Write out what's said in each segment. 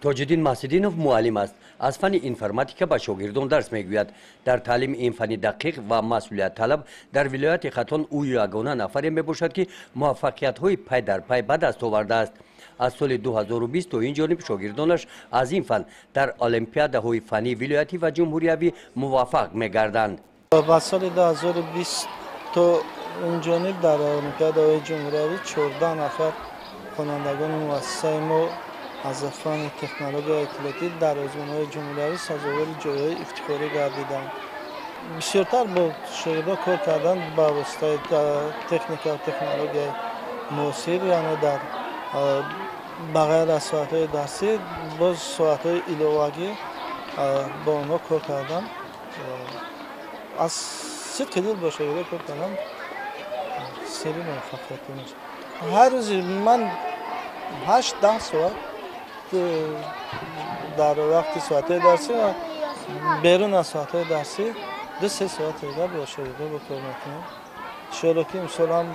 Тоҷиддин Маҳсидинов муаллим аст. Аз фанни информатика ба шогирдон дарс мегӯяд. Дар таълими ин фанни дақиқ ва масъулиятталаб дар вилояти Хатлон ӯ ягона нафаре мебошад, ки муваффақиятҳои пай дар пай ба даст овардааст. Аз соли 2020 то ин ҷониб шогирдонаш аз ин фан дар олимпиадаҳои фаннии вилоятӣ ва ҷумҳуриявӣ муваффақ мегарданд. Ба соли 2020 то ин ҷониб дар олимпиадаҳои ҷумҳуриявӣ 14 нафар хонандагони муассисаи мо аз фанни технологияи иттилоотӣ дар озмунҳои ҷумҳуриявӣ сазовори ҷойҳои ифтихорӣ гардиданд. Бисёртар бо шогирдон кор кардан ба воситаи техника ва технологияи муосир, яъне дар ба ғайр аз соатҳои дарсӣ боз соатҳои иловагӣ бо онҳо кор кардан, аз сидқи дил бо шогирдон кор кардан сирри муваффақиятӣ мешавад. Ҳар рӯзи ман 8-10 соат дар вақти соатҳои дарсӣ ва берун аз соатҳои дарсӣ 2-3 соат дигар бо шогирдон бо кор мекунам. Иншоалло, ки имсол ҳам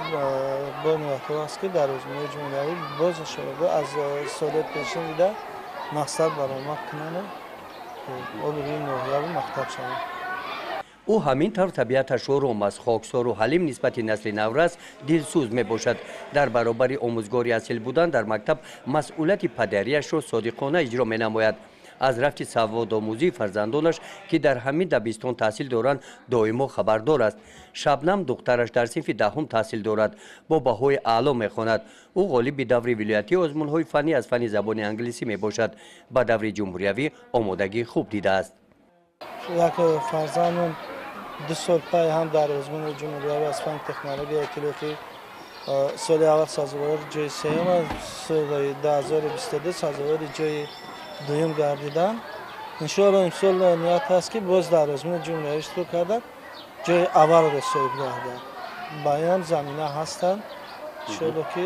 бо ниятҳо аст, ки дар озмунҳои ҷумҳуриявӣ боз шогирдон аз соли пешин дида мақсад баромад кунанд, обрӯи ноҳияву мактаб шаванд. Ӯ ҳамин тавр табиаташ ором аст, хоксору ҳалим, нисбати насли наврас дилсӯз мебошад. Дар баробари омӯзгори асил будан дар мактаб масъулияти падариашро содиқона иҷро менамояд. Аз рафти саводомӯзии фарзандонаш, ки дар ҳамин дабистон таҳсил доранд, доимо хабардор аст. Шабнам, духтараш, дар синфи 10-ум таҳсил дорад, бо баҳои аъло мехонад. Ӯ ғолиби даври вилоятии озмунҳои фаннӣ аз фанни забони англисӣ мебошад. Ба даври ҷумҳуриявӣ омодагии хуб дидааст. Як фарзандам 2 сол пай ҳам дар озмуни ҷумҳуриявӣ аз фанни технологияи иттилоотӣ соли аввал сазовори ҷои сеюм, соли 2022 сазовори ҷои дуюм гардиданд. Иншоалло, имсол ният ҳаст, ки боз дар озмуни ҷумҳуриявӣ иштирок карда, ҷои аввалро соҳиб гардад. Ба ин ҳам замина ҳастанд. Иншоалло, ки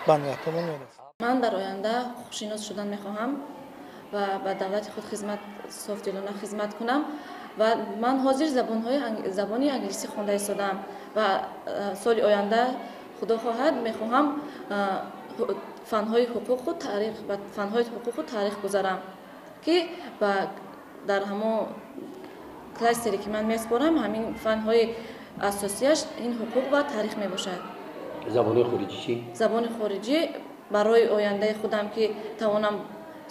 ба ниятамон мерасад. Ман дар оянда ҳуқуқшинос шудан мехоҳам ва ба давлати худ хизмат, софдилона хизмат кунам. Ва ман ҳозир забони англисӣ хонда истодаам ва соли оянда, худо хоҳад, мехоҳам фанҳои ҳуқуқу таърих ба фанҳои ҳуқуқу таърих гузарам, ки ба дар ҳамон кластере, ки ман меспорам, ҳамин фанҳои асосияш ин ҳуқуқ ва таърих мебошад. Забони хориҷӣ чӣ? Забони хориҷӣ барои ояндаи худам, ки тавонам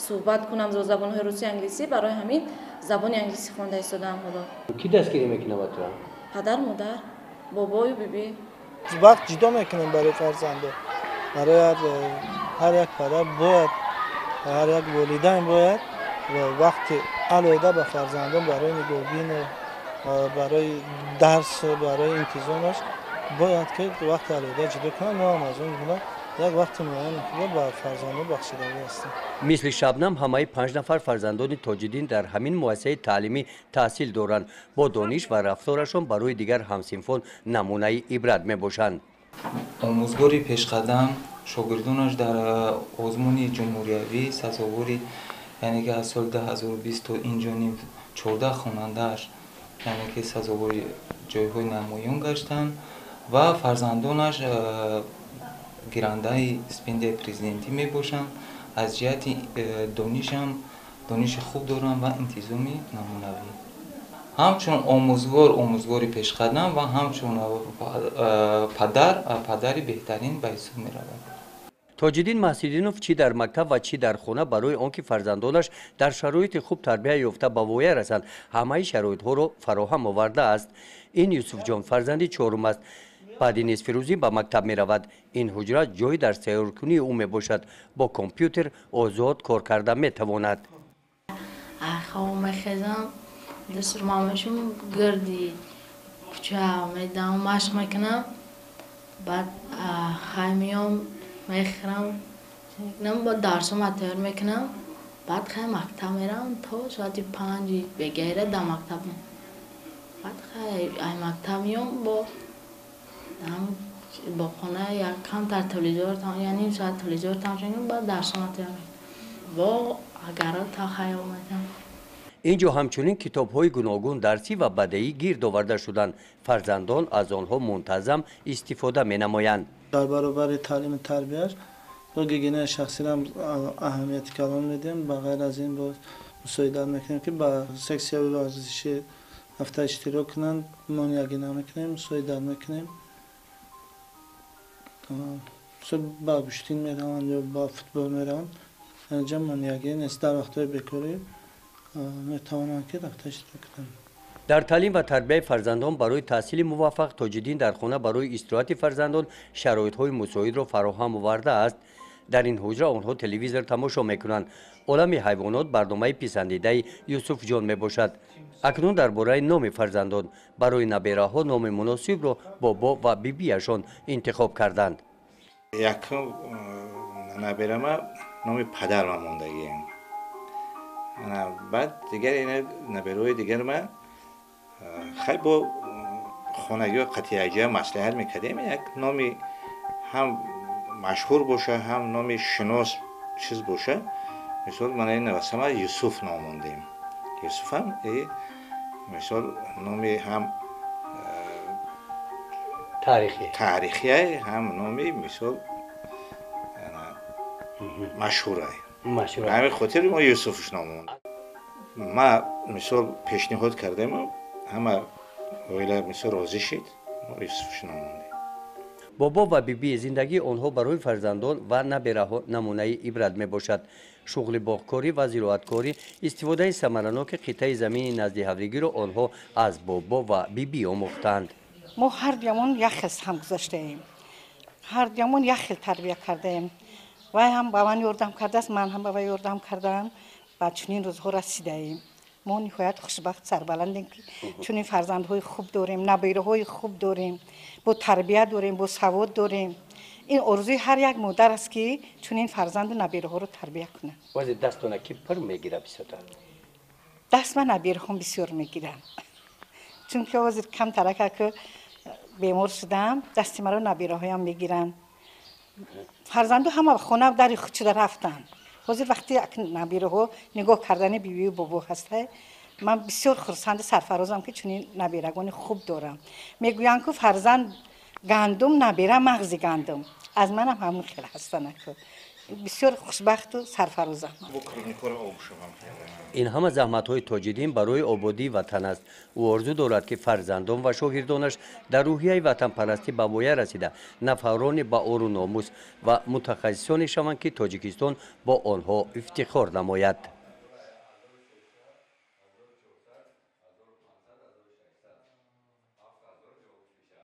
суҳбат кунам бо забонҳои русӣ, англисӣ, барои ҳамин забони англисӣ хонда истодаам ҳоло. Кӣ дастгирӣ мекунад туро? Падар, модар, бобою бибӣ. Вақт ҷудо мекунем барои фарзандо. Барои ҳар як падар бояд, ҳар як волидайн бояд вақти алоҳида ба фарзандон барои нигоҳбину барои дарс, барои интизомаш бояд, ки вақти алоҳида ҷудо кунанд. Мо ҳам аз он ҷумла як вақти муайяни худро ба фарзандон бахшидагӣ ҳастем. Мисли Шабнам ҳамаи 5 нафар фарзандони Тоҷиддин дар ҳамин муассисаи таълимӣ таҳсил доранд. Бо дониш ва рафторашон барои дигар ҳамсинфон намунаи ибрат мебошанд. Омӯзгори пешқадам, шогирдонаш дар озмуни ҷумҳуриявӣ сазовори, яъне ки аз соли 2020 то ин ҷониб 14 хонандааш, яъне ки сазовори ҷойҳои намоён гаштанд ва фарзандонаш гирандаи стипендияи президентӣ мебошанд. Аз ҷиҳати донишам дониши хуб доранд ва интизоми намунавӣ. Ҳамчун омӯзгор омӯзгори пешқадам ва ҳамчун падар падари беҳтарин ба ҳисоб меравад. Тоҷиддин Маҳсидинов чӣ дар мактаб ва чӣ дар хона барои он ки фарзандонаш дар шароити хуб тарбия ёфта ба воя расанд, ҳамаи шароитҳоро фароҳам овардааст. Ин Юсуфҷон фарзанди чорум аст. Баъди нисфирӯзӣ ба мактаб меравад. Ин ҳуҷра ҷои дарстайёркунии ӯ мебошад. Бо компютер озод кор карда метавонад. Хоб мехезам, дастурма мешум, гирди кӯча медавам, машқ мекунам, баъд хай меём, мехӯрам, бо дарсома тайёр мекунам, баъд хай мактаб меравам то соати 5-и бегайра дар мактабам. Баъд хай ай мактаб меём, бо хона як камтар телевизор, я ним соат телевизор тамошо мекунам, баъд дарсома тайёр мекунам, бо агаро та хай омадам. Ин ҷо ҳамчунин китобҳои гуногун дарсӣ ва бадеӣ гирд оварда шуданд. Фарзандон аз онҳо мунтазам истифода менамоянд. Дар баробари таълиму тарбияш Бо гигиенаи шахсиро аҳамияти калон медиҳем. Ба ғайр аз ин боз мусоидат мекунем, ки ба сексияи варзишӣ рафта иштирок кунанд. Монеагӣ намекунем, мусоидат мекунем. Ба гӯштин мераванд ё ба футбол мераванд, инҷа монеагӣ нест. Дар вақтҳои бекорӣ метавонанд, ки рафта иштирок кунанд. Дар таълим ва тарбияи фарзандон барои таҳсили муваффақ Тоҷиддин дар хона барои истироҳати фарзандон шароитҳои мусоидро фароҳам овардааст. Дар ин ҳуҷра онҳо телевизор тамошо мекунанд. Олами ҳайвонот барномаи писандидаи Юсуфҷон мебошад. Акнун дар бораи номи фарзандон. Барои набераҳо номи муносибро бобо ва бибиашон интихоб карданд. Якум наберама номи падарма мондагием. Баъд дигар ина набераҳои дигарма хай бо хонагиҳо қатъиякҷоя маслиҳат мекардем, як номи ҳам машҳур боша, ҳам номи шинос чиз боша. Мисол, мана ин навасама Юсуф ном мондем. Юсуфам мисол номи ҳам таърихие, ҳам номи мисол машҳурае. Ҳамин хотир мо Юсуфш ном мондем. Ма мисол пешниҳод кардему, ҳама оила мисол розӣ шид, мо Юсуфш ном мондем. Бобо ва биби зиндагии онҳо барои фарзандон ва набераҳо намунаи ибрат мебошад. Шуғли боғкорӣ ва зироаткорӣ, истифодаи самараноки қитъаи замини назди ҳавлигиро онҳо аз бобо ва биби омӯхтанд. Мо ҳардуямон як хел ҳам гузаштаем, ҳардуямон як хел тарбия кардаем. Вай ҳам ба ман ёрдам кардааст, ман ҳам ба вай ёрдам кардаам. Ба чунин рӯзҳо расидаем. Мо ниҳоят хушбахт, сарбаландем, ки чунин фарзандҳои хуб дорем, набераҳои хуб дорем, бо тарбия дорем, бо савод дорем. Ин орзуи ҳар як модар аст, ки чунин фарзанду набераҳоро тарбия кунад. Бозе дастона ки пур мегира бисёртар? Даст ман набераҳом бисёр мегиранд, чунки ҳозир камтарака ки бемор шудам, дасти маро набераҳоям мегиранд. Фарзанду ҳама хона дари худ шуда рафтанд. Ҳозир вақти набераҳо нигоҳ кардани бибию бобо ҳаста, ман бисёр хурсанду сарфарозам, ки чунин наберагони хуб дорам. Мегӯянд, ку фарзанд гандум, набера мағзи гандум. Аз манам ҳамон хел ҳастанаку. Бисёр хушбахту сарфарозам. Ин ҳама заҳматҳои Тоҷиддин барои ободии ватан аст. Ӯ орзу дорад, ки фарзандон ва шогирдонаш дар рӯҳияи ватанпарастӣ ба воя расида, нафарони ба ору номус ва мутахассисоне шаванд, ки Тоҷикистон бо онҳо ифтихор намояд.